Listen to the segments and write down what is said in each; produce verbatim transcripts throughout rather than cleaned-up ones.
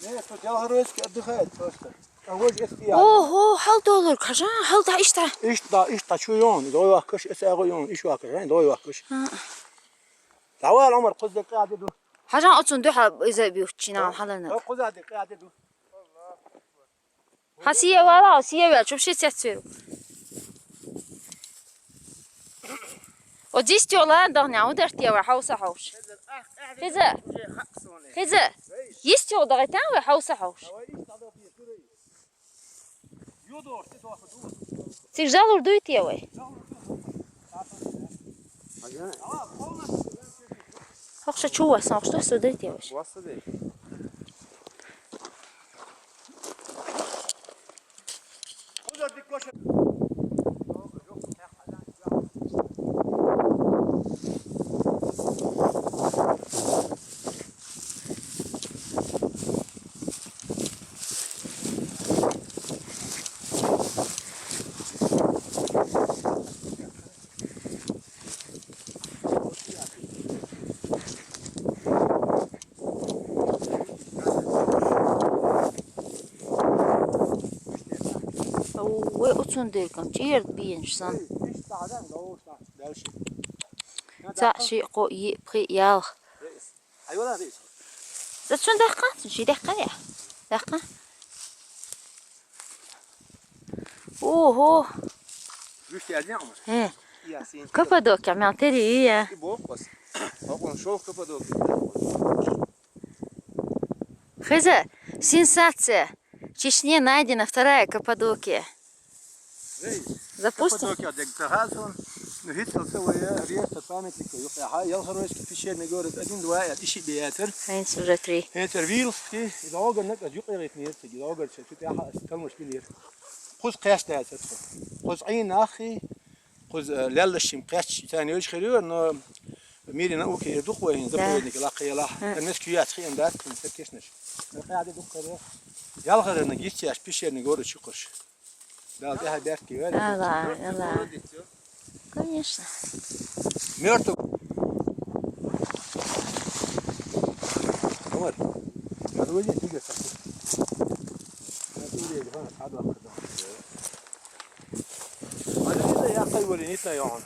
Нет, тут Ялхаройский отдыхает просто. А вот здесь я. Ого, хьал долур, кажан, хьал да иштта. Иштта, иштта чу ён, дой ваккаш, эс аго ён, иш ваккаш, ай, дой ваккаш. А. Давай, Омар, кхуза де къади ду. Хьажан оцун дуьхьа иза бюхчина, хьалана. Кхуза де къади ду. Хьа сие вала, сие вел, чуб ши цецвер. О, дисти ола, дагня, ударти ава, хьауса хьауш. Хиза. Хиза. Йисти о дагатан ва, хьауса хьауш. Циг жалур дуйти авай. Хохша чу васан, хохша су дуйти аваш. Вай уцун дергам, чӀерд биенш сан. Ца ши къо и пхи ялх. Айвала рис. За цун дахкан, цун ши дахкан я. Дахкан. Ого. Вишти адян. Э. Я син. Каппадокия, мел тери я. И бокос. Окон шов Каппадокия. Хиза, сенсация. В Чечне найдена вторая Каппадокия. Запустим. Каппадокия дег тагазон. Ну, хитл це вая реестр памятников. Юхьа Ялхаройский пещерный город один, два, я тиши биятер. Хэнс уже три. Хэтер Вилский, и догор нак, а юкъерит нир, и догор че, тут я ха, сталмуш бинир. Кхуз кэш да это. Кхуз айн ахи, кхуз, э, ляллашим кэш, тани уж хирю, но мире науки и дух войн, заповедник, лакха яла. Мгм. Там есть кюят хи, да, там все кешнаш. Но каде дух хирю. Ялхарена гитчаш, пещерный город чукуш. Да, да, бертки, вера. Ала, ала. Конечно. Мертв. Вот. Надо выйти, двигаться. Надо выйти, вон, саду, когда. Надо выйти, я хай вали, не та, я он.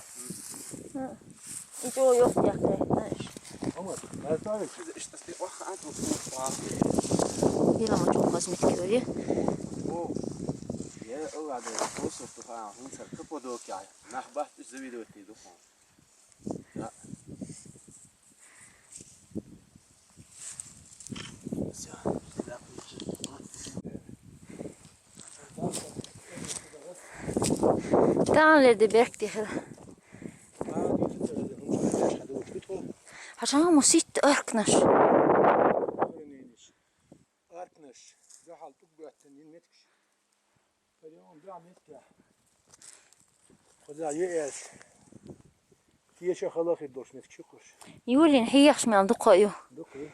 Итё ёх яхте, знаешь. Омар, Александрович. Дилама чухмаз миткири. О, я, о, ладно, просто тухаан, хунсар Каппадокия. Нах бахт завидовать не духаан. Да. Всё. Таанлерде бехк дехира. Хьажа мусит аркнаш. Аркнаш. Дахал тугбаттан нин меткш. Перион да метка. Куда ю эс. Киеша халахи дош метк чукуш. Юлин хияхш мел дукха ю. Дукха ю.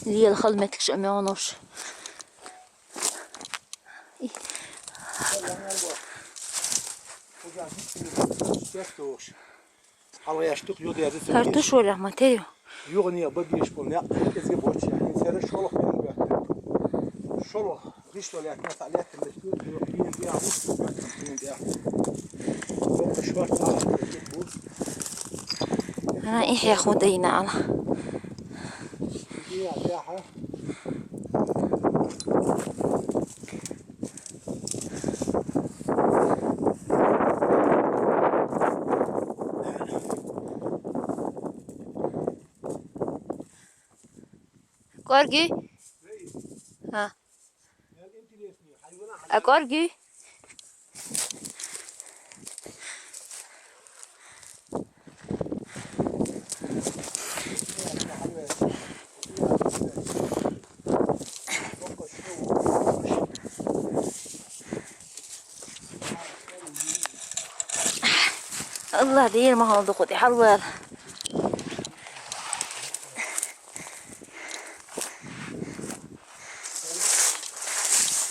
Лиэл хал метгш амёнуш. Хьалгаяш тух юд язы. Картуш валах материал. Югъни бабиш бу, не, эзге боч, яхни, сера шолох бен бу. Шолох, гиш валах, не, талят, не, бин, бин, бин, бин, бин. Бу, шварц, а, бу. Ана, их, я, худайна, ала. Бин, бин, бин. КӀорги? А. А кӀорги? Аллагь, дера ма хьалдукха тӀе хьалвала.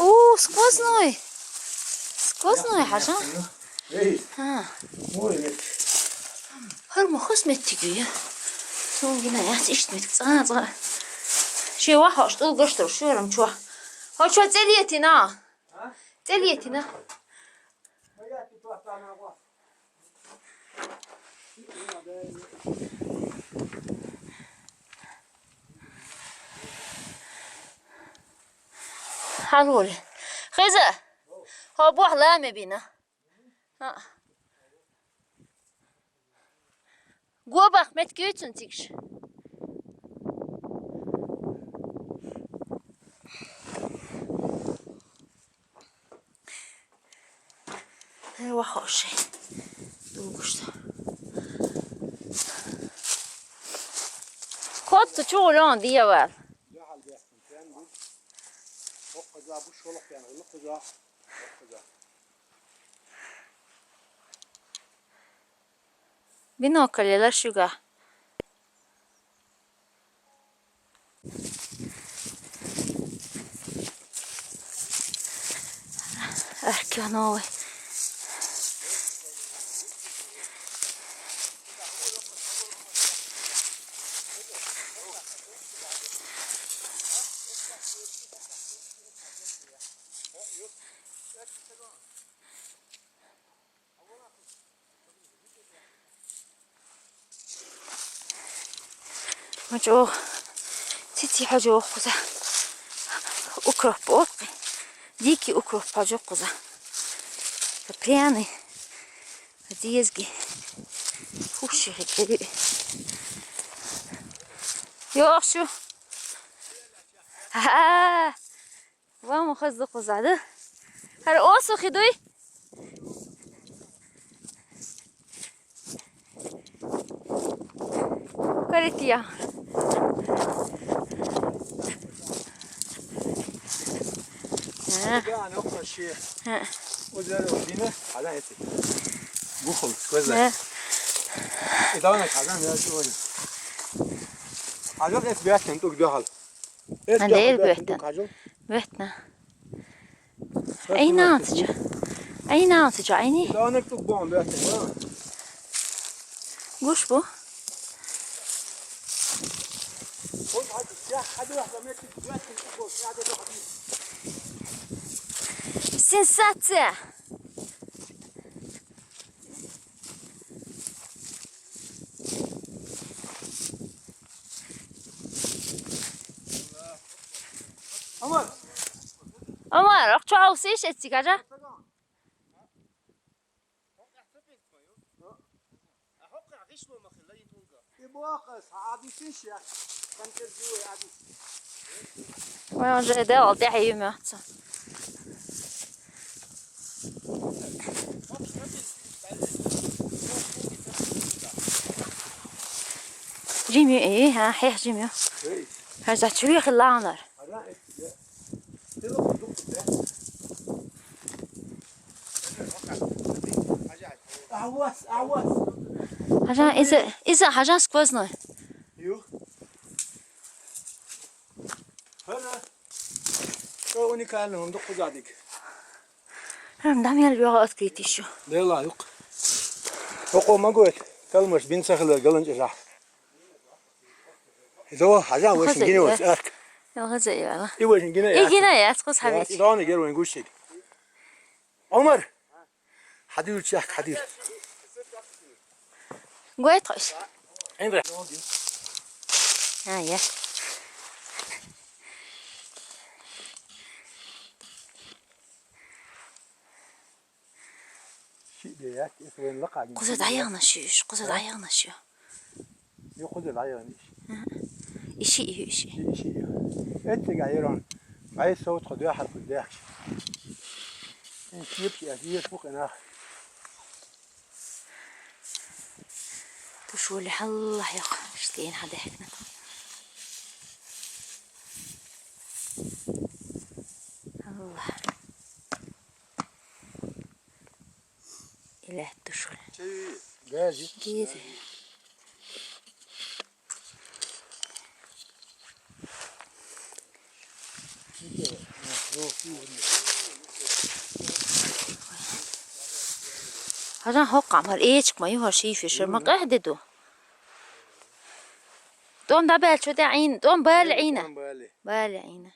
О, сквозной. Сквозной хьажа. Эй. А. Ой, нет. ХӀара ма хӀус меттиг ю. Цунгина яц иштта меттиг цӀа-цӀа. Ши вахаш тӀул гуш дар шуьрам чу. Хо чу цӀе летина. А? ЦӀе летина. Хьалули. Хиза. Хо бухь ламе бина. А. Гобах мет кюйцун цигш. Э, вахоши. Дугушта. Кот ту чугулён диявар. Бинокль ла шуга. Аркёновый. Мачо, цици хьажо хуза. Укроп, укроп. Дикий укроп хьажо хуза. Пряный. Дезги. Хуши хикери. Йохшу. Ха. Ва ма хазда хузада. ХӀара осу хидуй? Корития. А. Да, ну, вообще. А. Вот это вот, видно? А, да, это. Бухал, сквозь. Да. И давай, а, да, я сегодня. А вот это бяхтен, тут где хал. Андер бетна. Бетна. Айнан сича. Айнан сича, айни. Данер тук бон бетна. Гуш бу. Сенсация. Амар. Амар, ахча алсиш эциг, ажа? Ой, он же дал, дяхи юмятся. Жими, э, ха, хех жими. Ха, за чури хиланар. Хажан, иза, иза хажан сквозной. Ю. Хана. Что уникально, он духу задик. Хам, дам ял бёга открыть ещё. Дела, юк. Око могу это. Калмаш бин сахлер галанча. Идо, хажан, вешин гине вот, арк. Йо, хаза яла. И вешин гине. И гине, я, скус хавич. Идо, не герой гушик. Омар. Хадир чак, хадир. Гойт хош. Эндре. А, я. Ши де як, эс вен лакаги. Куза даяна шиш, куза даяна шиш. Ё, куза даяна шиш. Иши, иши. Иши, иши. Эццигай ирон. Бай сотха дяхар кудяхш. Ин чипчи, ир фук инах. Тушули хьалла хьёх. Штейн хьадехкна. Хьалла. Илет тушули. Гази. Гази. Хажан хоккам хар эчк ма юха шифер шер ма къахь деду. Тон дабел чу де ин, тон бал ина. Бал ина.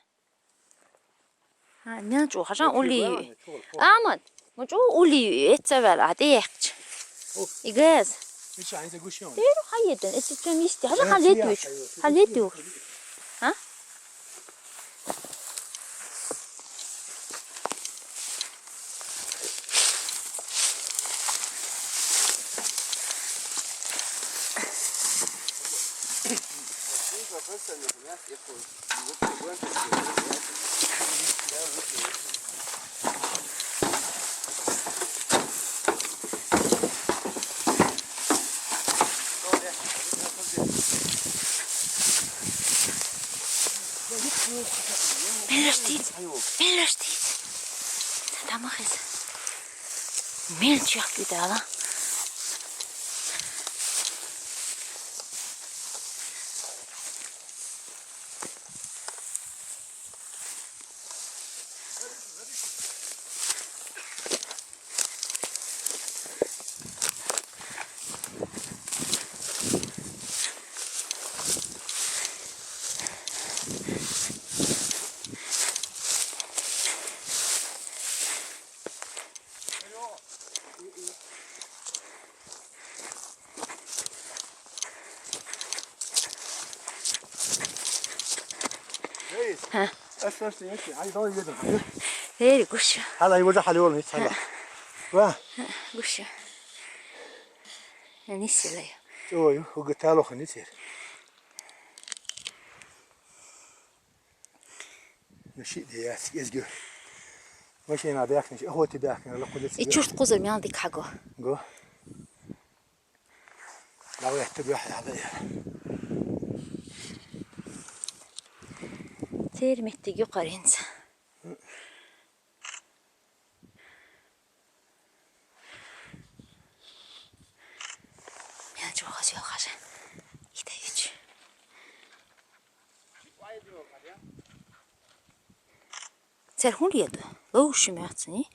Ха, нян чу, хажан ули. Аман, ма чу ули, эццавал, а текч. Игаз. Мича ханза гушон. Тер хайден, эццем исти. Хажан халет юш. Халет юш. Ха? Мелештит. Мелештит. Тамахыз. Мелчах гидала. Эй, Ха. Осторожно, я тебе, ай, давай едем. Эй, гуш. Хала, его же халёл, не хала. Ва. Гуш. Не силай. Ой, угу тало хани тер. Ну, ши де я, эзгю. Машина бяхнеш, охота бяхнеш, локулец. И чушт куза мянди каго. Го. Лаве ту бяхи хада я. Тер метти гю каринца. Мян чугас ёлхаша. Ита ич. Цер хун лиеду. Лоуши мяцни.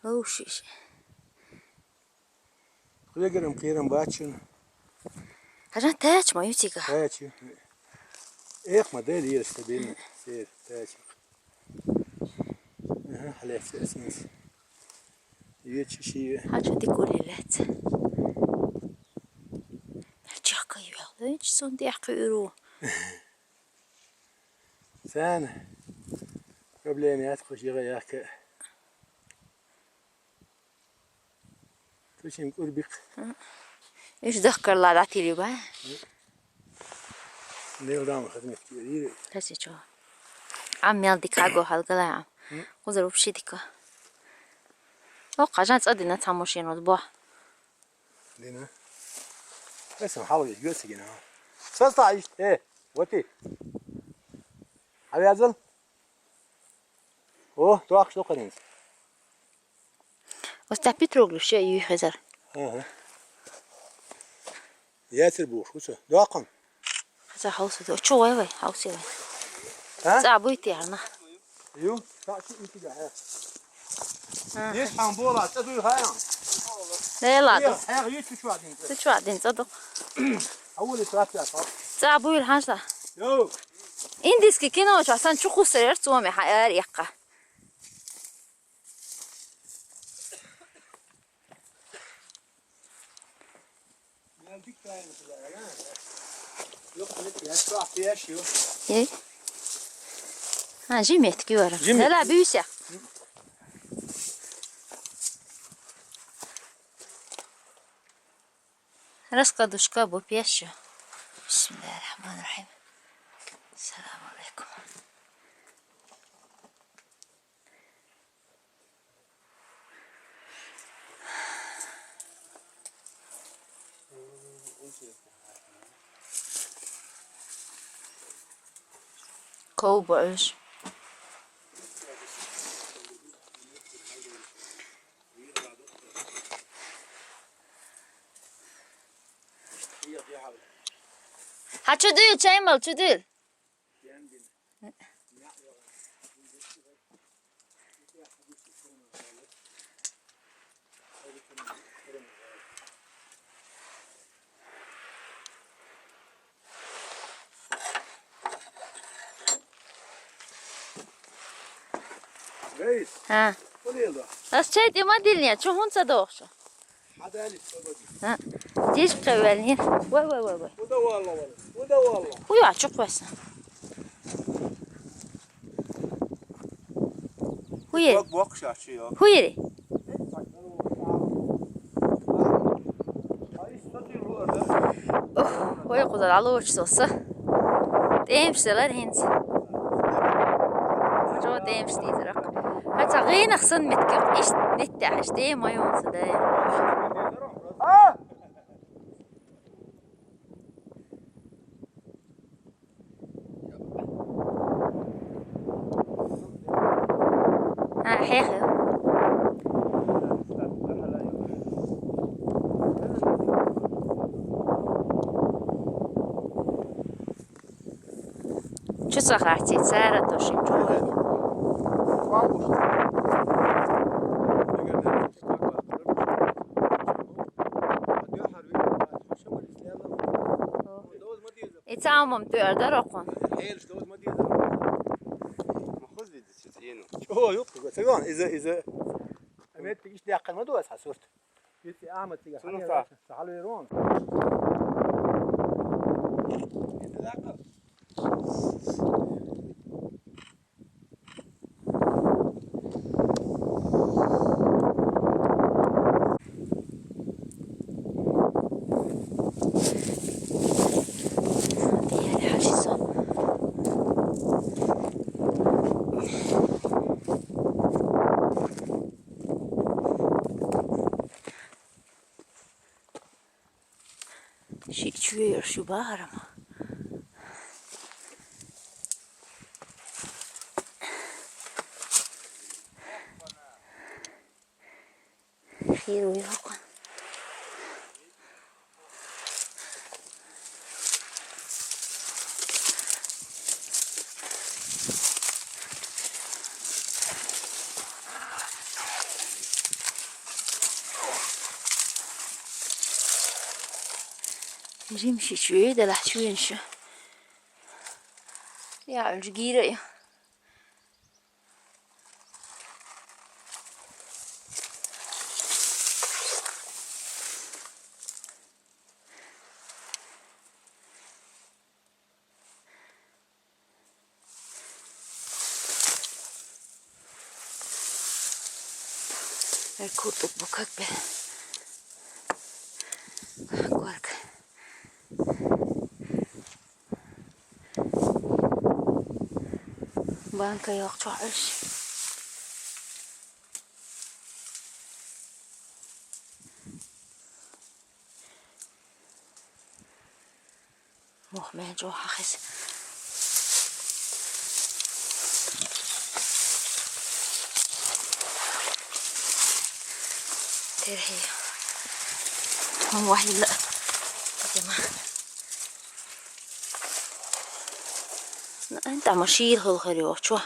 Лоушиш. Хлегерам кирам бачин. Хажан тач ма ютига. Тач. Эх, модель есть стабильно. Сер, тач. Ага, хлеб эсмес. Вечи шиве. Хачу дикули лец. Чака юял. Ич сон дяхи уру. Сан. Проблема яц, хош яга яка. Тушим курбик. Иш дахкар ла датили ба? Нел дам хадмет кири. Таси чо. Ам мел дика го халгала ам. Кузар вообще дика. О, кажан цадина тамошин вот бо. Дина. Эсен халга гёсигина. Состав ишт. Э, вот и. Авязал. О, туак что каринс. Остапи троглюще ю хезар. Ага. Ятер буш, уса. Дуакан. Хаза хауса да. Чо вай вай, хауса вай. А? Ца буй ти арна. Ю, та чи ити да. Ага. Ес хам бола, ца дуй хая. Не ла. Ес хая ю чу чу адин. Чу чу адин, ца ду. Аули ца ца. Ца буй ханса. Ю. Индийский кино чу асан чу хусер цоме ха эр якка. Э? А, жимет, говорю. Жимет. Да, да, бюся. Раскладушка бу пешо. Бисмиллахир-рахманир-рахим. Салам алейкум. Ковбош. Хьа чу дуьйла, чай мала чу дуьйла. Вейс, ХӀа. Хулийла. Ас чай тӀе ма дилне, чу хӀунда ца дохуш? Хьа далис, ца бади. ХӀа. Диш кхевелни. Вай, вай, вай, вай. Уда валла, валла. Уда валла. ХӀу я чу кхвесна? ХӀу е? Бок, бок, ша, чи, йо. ХӀу ери? Ох, вай, кхузара алоч соса. ТӀемаш селар хӀинца. Чо тӀемаш дийзарах. Хьа ца гӀенах сан метких, ишт неттехь, ишт тӀема юн са дай. А, хьехе. Чу ца хаттий, цара тошин чу вай. И цаумам туьар дара окхун. Хьелаш доз ма деза. Ма хоза деза, цӀено. Чо, юкъ, ца вон, иза, иза. Амет тигиш дяккхар ма ду ас хьасурт. Ици Ахьмад цига хьалера, ца хьалвера вон. Ши чуьйра шу бахарама. Хир вуй хӀокху. Жимчуьйра делахь чуьйна шу. Я, уьш гийра ю. Эр куртук бу как бе. Горка. Банка йоккхачохь Ӏуьллуш. Мох мел чӀогӀа хьахеза. Терхье. Хьун вахьийла. Дема. НтӀа ма шийла хила хир ю чу.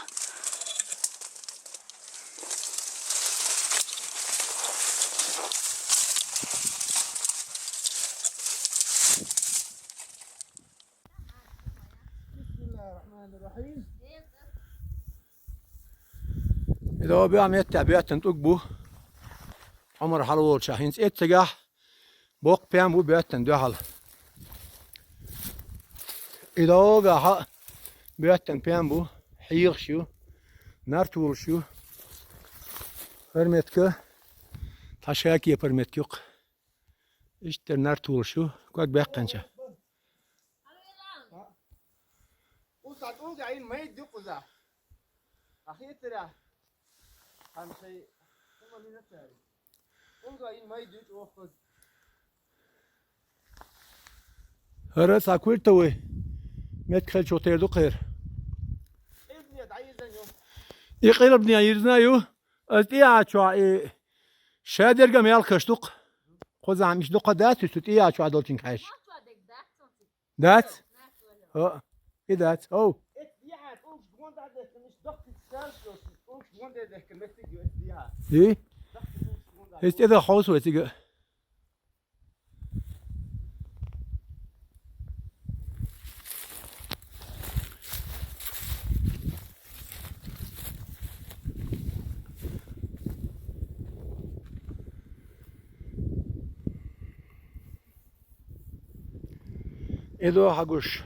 Бисмиллахир-рахманир-рахим. И догӀу беа меттехь боьттина тӀулг бу. Ӏумар хьалаволчохь хӀинца эццигахь боккха пен бу боьттина дуьхьал. И догӀу беа хьа боьттина пен бу, хьехаш ю, нарт вулуш ю. Парметка, тхьа шаке парметка юккха. Иштта нар тулуш ю, ког баьккхинча. Укхаза тӀулга Ӏийна майда ю кхуза. Ахетара. Хан шай. ТӀулга Ӏийна майда ю чӀогӀа кхуза. ХӀара цхьа куьрта вуй. Метка хилча тера ду кхера. И къилбане йирзина ю. Аз тӀехьа чохь и шадерга мелхаш ду-кх. Кхузахь миш дукха дац, уьш цу тӀехьа чохь долчуьнга хьаьжча. Дац? О, и дац. О. И? Иза тӀе дан хьовса вай цига. Идо хьагуш.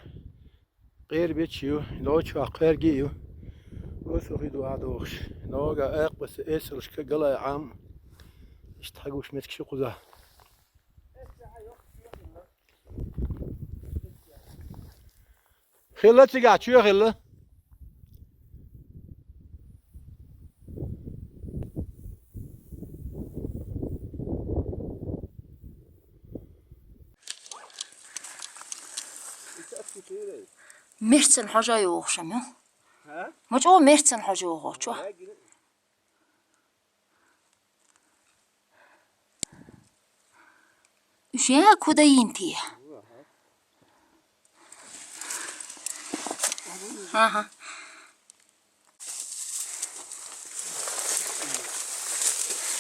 Къера бича ю, лоча кхоьрги ю. Осухи ду а дохуш. Нога аьккъаса эсалшка галай Ӏам. Иштта хьагуш меттигаш ю кхуза. Хилла цигахь, чоь хилла. Мерцан хьожа йогӀуш ма ю. Ма чӀогӀа мерцан хьожа йогӀу чу. Уьш я куда йинти? Ага.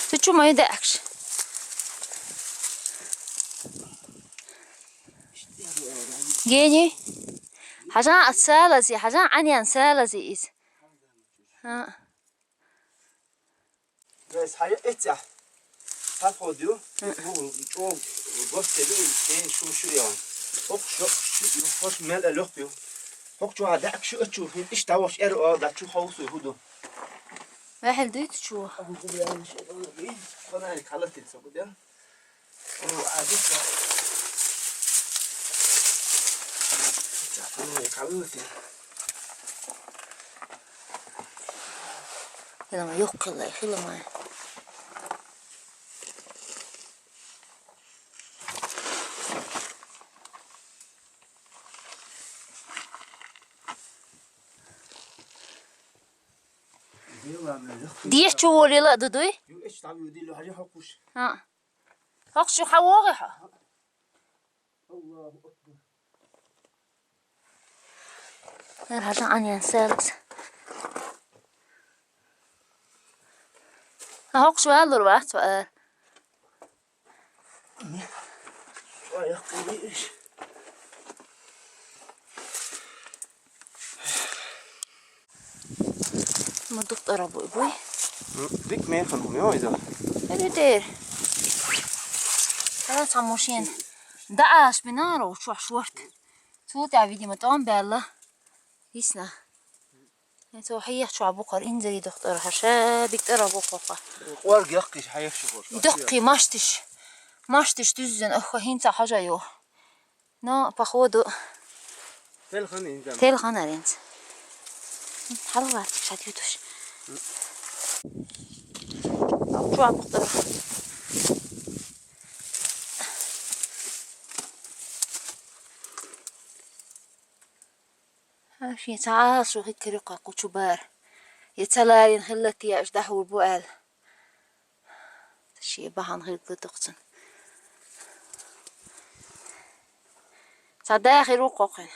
Цу чу май даьхкаш. Гени. Хьажа ат салази, хьажа Ӏаньян салази из. Ха. Вес хьая эццехь. Подход ю. Бу чӀогӀа гостели, кен шу шу ян. Ох, шу шу ю. Хош мел а лёх ю. Хок чу а дак шу а чу. Хин иш таваш эр о да чу ховсу худу. Вехел дуйт чу. Абу гублян шу. Фонарик халатин сабу да. Хила ма юхкхилла, хила ма. Деш чу волийла а ду дуй? Ха. Хьокху шу хьавогӀи хьо? Эр хьажа Ӏаньян салас. Хьокху шу валур вац ва эр. Ма дукха тӀара буй, буй? Дик механ хӀума йо иза. Эли дер. Ара цхьа мушен. Да аш бинара чохь шорт. Цул тӀаьхьа, видимо, тӀом баьлла. Йисна. Цо хьех чохь букхар инзари дохтар хьаша, бик тӀара букхуха. Къорг яккхиш хьех шу хӀорш. Доккхи маштиш. Маштиш дуьззина ахха хӀинца хьажа йо. Но, походу, Телхана инзам. Телхана ринц. ХьалгӀа шад ютуш. Ал чу а бухтар. Ха, шен ца Ӏа, шу хӀиккарехь кху чу бар. Я ца ларийна хиллалц я аша дӀахьур бу аьлла. Шен бахьана хилла дукха цунна. Цхьа дахар ву кхокхуьнан.